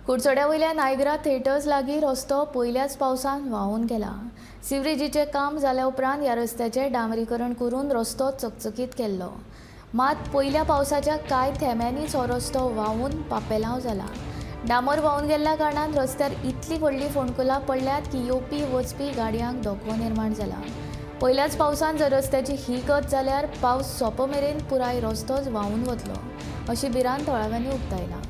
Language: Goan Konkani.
कुडचड्या वयल्या नायग्रा थिएटर्स लागीं रस्तो पयल्याच पावसान व्हांवून गेला. सिवरेजीचें काम जाल्या उपरांत ह्या रस्त्याचें डांबरीकरण करून रस्तो चकचकीत केल्लो. मात पयल्या पावसाच्या कांय थेंब्यांनीच हो रस्तो व्हांवून पापेलांव जाला. डांबर व्हांवून गेल्ल्या कारणान रस्त्यार इतली व्हडली फोंडकुलां पडल्यात की येवपी वचपी गाडयांक धोको निर्माण जाला. पयल्याच पावसान जर रस्त्याची ही गत जाल्यार पावस सोंपो मेरेन पुराय रस्तोच व्हांवून वतलो अशी भिरांत थळाव्यांनी उक्तायला.